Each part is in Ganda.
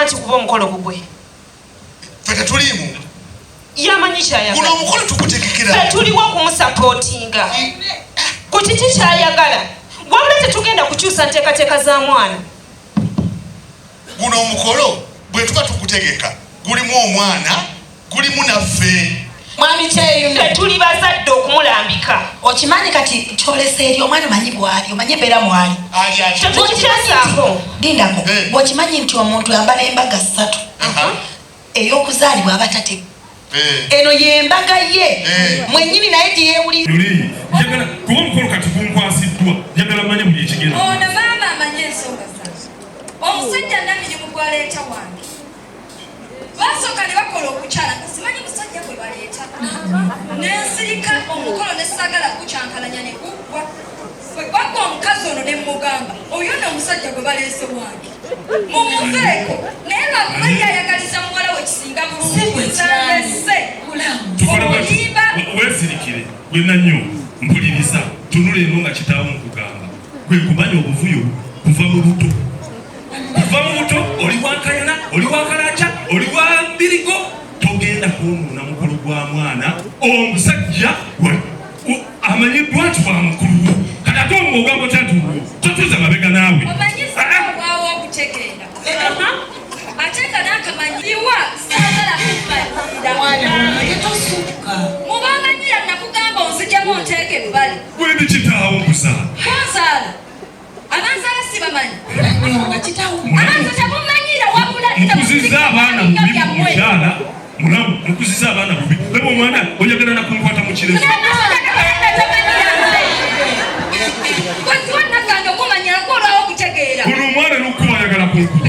Anti kuba omukolo gugwe. Ffe tetuliimu. Yamanyi kyayagala. Guno omukolo tugutegekera. Ffe tuliwo okumusapootinga ku kiki kyayagala, wabula tetugenda kukyusa nteekateeka za mwana. Guno omukolo bwe tuba tugutegeka gulimu omwana, gulimu naffe. Mwami Kyeyune. Ffe tuli bazadde okumulambika. Okimanyi kati kyolesa eri omwana, omanyi bwali, omanyi embeera mwali. Ali atya? Tetukikyasaako. Lindako. Eh. Bw'okimanyi nti omuntu ambala embaga ssatu, ey'okuzaalibwa aba tate, eno y'embaga ye mwennyini naye gye yeewulira. Luli njagala kuba omukolo kati gunkwasiddwa, njagala manye buli ekigenda. Ono maama amanyi ensonga zange. Omusajja Namirimu gw'aleeta wange. Baasooka ne bakola okukyala nga simanyi musajja gwe baleeta. Ne nsirika omukolo ne saagala kukyankalanya ne guggwa. Bwe gwaggwa omukazi ono ne mmugamba, oyo nno omusajja gwe baleese wange. Mumuveeko naye lwakuba ye ayagaliza muwala we kisinga bulungi nze andese. Tukola Obulimba. Weesirikire gwe nanyo mpuliriza, tunula eno nga kitaawo nkugamba, gwe kumanya obuvuyo kuva mu buto, kuva mu buto oli wa kayana, oli wa kalaca, oli wa mbirigo, togenda kwonoona mukolo gwa mwana omusajja amanyiddwa nti wa mukulu wo. Kati ate omwo ogamba otya nti wuwo? Totuza mabega naawe. Omanyi sibwawo okutegeera ate nga n'akamanyiwa saagala kummanyiira. Mubamanyira nakugamba onzijemu onteeke ebbali. Gwe ndi kitaawo nkuzaala. Kunzaala abanzaala sibamanyi, abanza temumanyiira wabula Mukuzizza abaana bubi, mukyala mulamu, mukuzizza abaana bubi. Laba omwana oyagala nakunkwata mu kirevu. Guno omwana nokuba ayagala kunkuba.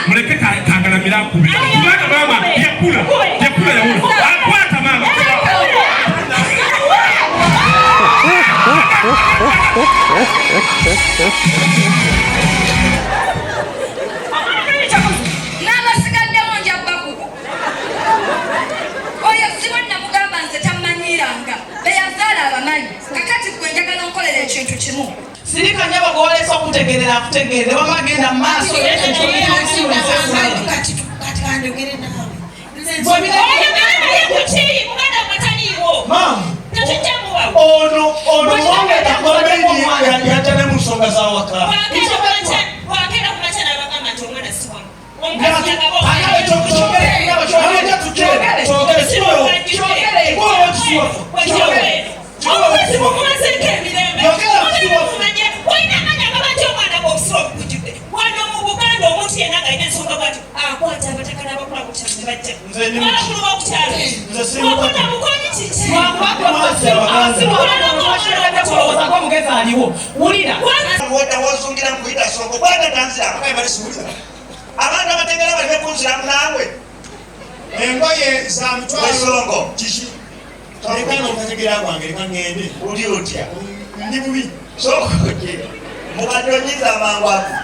Muleke kagalamira akube, kubanga maama yakula, yakula, yawula akwata maama. N'abasigaddewo nja bakuba. Oyo siwa namugamba nze tammanyiranga, beyazaala abamanyi. Kakati gwe njagala onkolera ekintu kimu. Sirika nyabo, gwolesa okutegeerera akutegeerere, wama genda mu maaso. Kati kanjogere naawe. Oyogera naye ku ki? Muganda gwe taliiwo. Maama. Tetujja mubawo. Ono mwanga yajja ne mu nsonga z'awaka. Bwakera ku makya n'abagamba nti omwana si wange. Omukazi yagaba. Omukazi mumumazeeko emirembe. Mumanye walina amaanyi agaba nti omwana gwe obusiru obukujjudde. Wano mu Buganda omuntu yenna ng'alina ensonga bw'ati akwata abataka n'abakulu ab'okukyalo ne bajja. Nze ndi muki? Abakulu b'okukyalo. Nze siri mutaka. Wakola mukonyi kiki? Kulowooza omugezi aliwo wulira. Wodda wozungira mukuyita sonko kwata tanzira akayi bali siwulira abantu abategera baleme kunziramu naawe. Engoye za mitwalo. Wesongo. Kiki? Leka nokutegera kwange, leka ŋŋende. Oli otya? Ndi bubi. Sokoje mubadde onyiza amangu ago.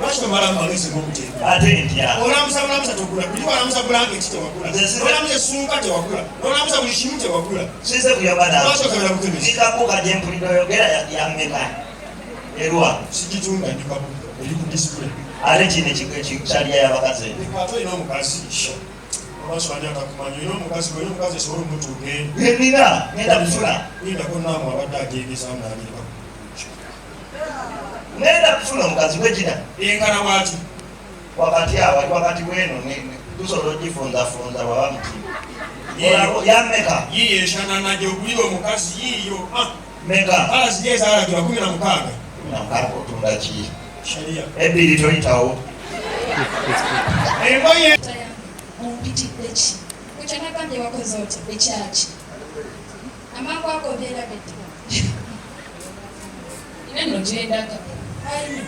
Lwaki tomalamu magezi g'okuteeka? Ate ntya? Olamusa bulamusa togula, buli walamusa bulangeti tewagula, olamusa essunka tewagula, olamusa buli kimu tewagula. Sinze kuyamba naawe. Lwaki okebera bukebezi? Nikabuuka gye mpulidde oyogera yammeka erwa? Sigitunda, ndi kabuuka eri ku display. Ate kino ekisalya y'abakazi. Ate olina omukazi olwaki ani atakumanyi? Olina omukazi, olina omukazi esobola omutuuka eri. Nina ngenda kufuna. Lindako, naamu abadde agyegezaamu n'agireka. Ngenda kufuna omukazi gwegina. Enkana bwati? Wakati awo ali wakati weno tusobola ogifunzafunza waba muti yammeka? Yiiyo eshanana gyogulira omukazi yiiyo. Ah, Meka? Kala ziri ezaalagirwa 16. 16 otunda ki? Sharia. Ebbiri toyitawo. Engoye. Ompitidde ki? Kukye nagambye wakoze otya? Ekyaki? Amangu ago obyerabidde. Nina nno gyendaga. Ayina.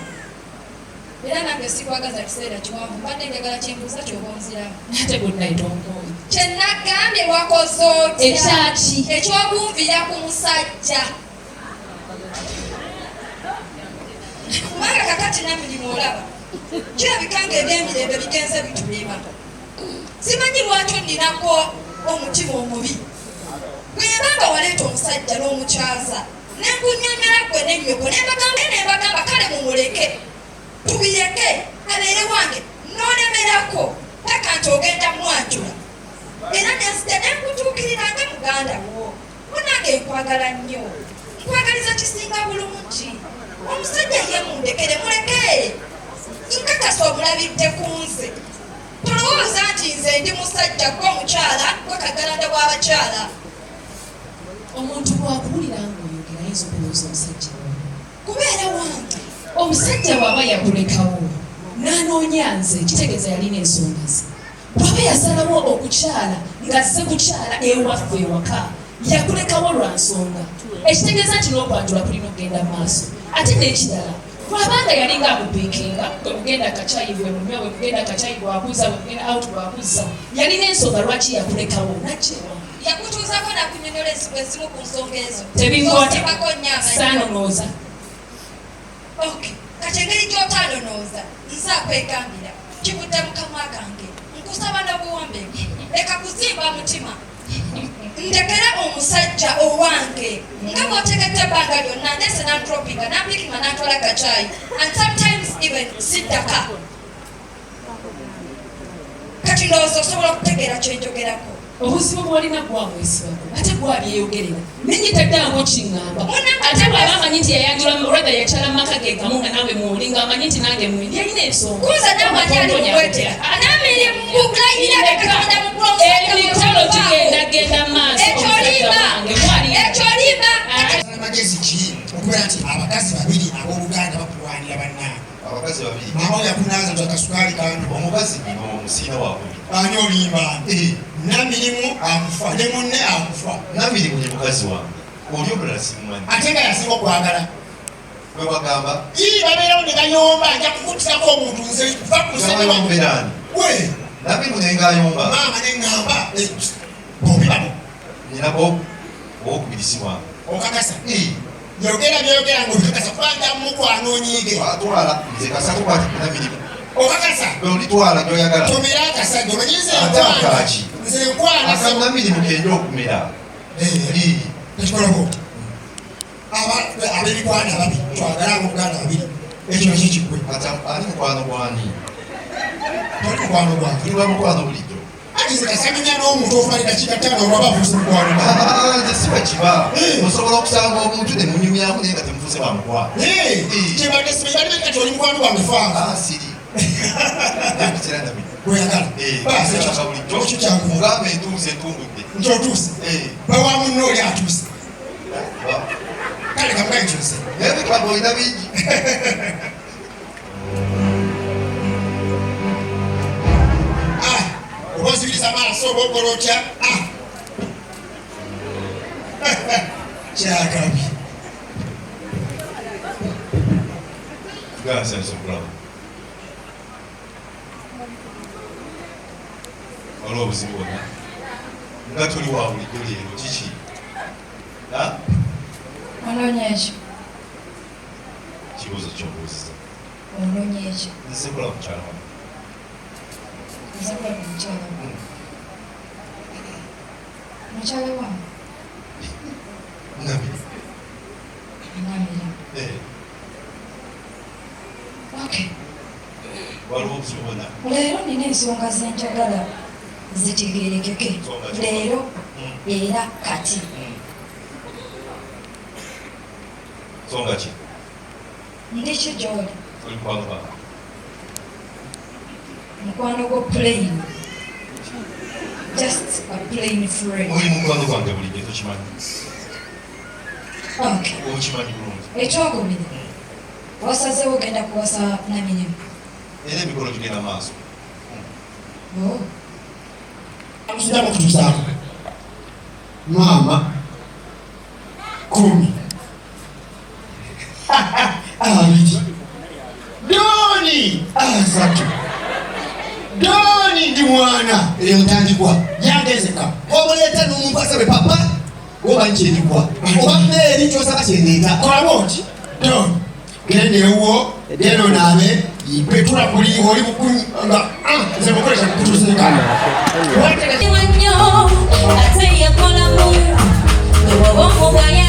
Era nange sikwagaza kiseera kiwanvu, mbadde njagala kyembuuza kyoba onziramu. Ate gunnaye tonkooye. Kye nagambye wakoze otya? Ekyaki? Ekyokunviira ku musajja. Kubanga kakati Namirimu olaba kirabika ng'ebyemirembe bigenze bitulema. Simanyi lwaki onninako omutima omubi. Bweba nga waleeta omusajja n'omukyaza ne nkunnyonnyola gwe. ne nnyoko ne mbagamba kale mumuleke, tubireke, abeere wange. N'olemerako paka nti ogenda mwanjula, era nenzija nenkutuukirira nga muganda wo. Munange, nkwagala nnyo, nkwagaliza kisinga bulungi. Omusajja ye mundekere, muleke. Nkakasa omulabidde ku nze. Tolowooza nti nze ndi musajja, gwe omukyala, gwe kagalanda bw'abakyala. Omuntu bwakuwulira ng'oyogera ayinza okulowooza omusajja kubeera wange. Omusajja bw'aba yakulekawo n'anoonya nze, kitegeeza yalina ensonga ze. Bw'aba yasalawo okukyala ng'azze kukyala ewaffe ewaka, yakulekawo lwa nsonga, ekitegeeza nti n'okwanjula kulina okugenda mu maaso. Ate n'ekirala, bw'abanga yalinga akupiikinga, bwe mugenda kacyayi bwe munywa, bwe mugenda kacyayi bwakuza, bwe mugenda out bwakuza, yalina ensonga lwaki yakulekawo nakyewa. Yakutuuzako nakunyonyola ezimu ku nsonga ezo? Tebinkwata. Z'osimbako nnyo amanyi. Saanonooza. Okay, kati engeri gy'otanonooza, nze akwegambira, kivudde mu kamwa kange. Nkusaba n'obuwombeefu, leka kuzimba mutima, ndekera omusajja owange. Nga bw'otegedde, ebbanga lyonna ndese nantropinga, nampikinga, nantwala kacaayi, and sometimes even siddaka. Kati ndowooza osobola okutegeera kyenjogerako. Obuzibu bwolina gwamwesibako, ate gwabyeyogerera nenye taddango kiŋŋamba. Ate bw'aba amanyi nti yayanjula, rather yakyala mu maka ge gamu nga naawe mwoli, ng'amanyi nti nange mwindi, yalina ensonga. Kuza namanyi ali mukwetera namiri mukulayirira Katonda mukulu. Emitalo gigenda genda maaso. Ekyo Omusajja limba. wange gwali. Ekyo limba. Amagezi ki okubeera nti abakazi babiri abooluganda bakulwanira bannange? Abakazi babiri? Maama we yakunaaza nti akasukaali kano. Omukazi nno omusiina wakubiri. Ani olimba? Namirimu akufa ne munne akufa. Namirimu ye mukazi wange, oli omulala simumanyi. Ate nga yasinga okwagala. Bwe bagamba. Ii, babeerawo ne bayomba, nja kukutisako omuntu nze kuva ku Gamba we. Namirimu naye ng'ayomba. Maama ne ŋŋamba bombi babo. Nyinako owokubiri, si wange. Okakasa? Yogera byogera nga obikakasa, kubanga mukwano onyiige. Atwala nze kasatu kwati Namirimu. Okakasa? Olitwala gyoyagala. Tomera akasajja, omanyi nze Ate nkwana. akaaki? Nze nkwana. Akanamirimu kenja okumera. Tekikola bwoti. Ab'emikwano ababiri twagala, abooluganda babiri, ekyo nakyo kigwe. Ate ani mukwano gwani? Toli mukwano gwange. Tuli ba mukwano bulijjo. Ati nze kasamenya n'omuntu okumala eddakiika 5 olwaba afuuse mukwano gwange. Ah, nze si bwe kiba. Osobola okusanga omuntu ne munyumyamu naye nga temufuuse ba mukwano. Kyebadde simanyi, bali kati oli mukwano gwange faafa. Siri nempitira Namirimu. Gweyagala. Baasi, bulijjo. Ekyo kyangu. Mugambe entuuse, entungudde. Nti otuuse, bawa munno oli atuuse. Kale kamugaye nkyuse. Naye ebigambo olina bingi. Ah, oba ozibiriza amaaso oba okola otya? Ah. Kyakabi. Tugansanyusa okulaba. Waliwo obuzibu bwonna? Nga tuli wa bulijjo leero, kiki? Ha? Onoonya ekyo? Kibuuzo ky'obuuziza. Onoonya ekyo? Nze kulaba mukyala wange. Nze kulaba mukyala wange. Mukyala wange? Namiri. Namirimu? Eh, Okay. Waliwo obuzibu bwonna? Leero nina ensonga zenjagala zitegeerekeke. Nsonga ki? Leero era kati. Nsonga ki? Ndi ki gy'oli? Oli mukwano gwange. Mukwano gwo plain, just a plain friend? Oli mukwano gwange bulijjo, tokimanyi? Okay. Okimanyi bulungi. Ekyokubiri, wasazeewo ogenda kuwasa Namirimu? Era emikolo gigenda maaso. Oh. Sijja kutuusaako maama 10 2 doni 3 doni ndi mwana eyo ntandikwa yangezeka. Omuleeta n'omukwasa bwe papa oba nkyendikwa oba meeri kyosaba kyendeeta. Kola bwoti, doni genda ewuwo, genda onaabe, petula kuli oli nga nze mukolesha kutuuseka. Nnyo ate yakolamu bwe bwoba omugaya.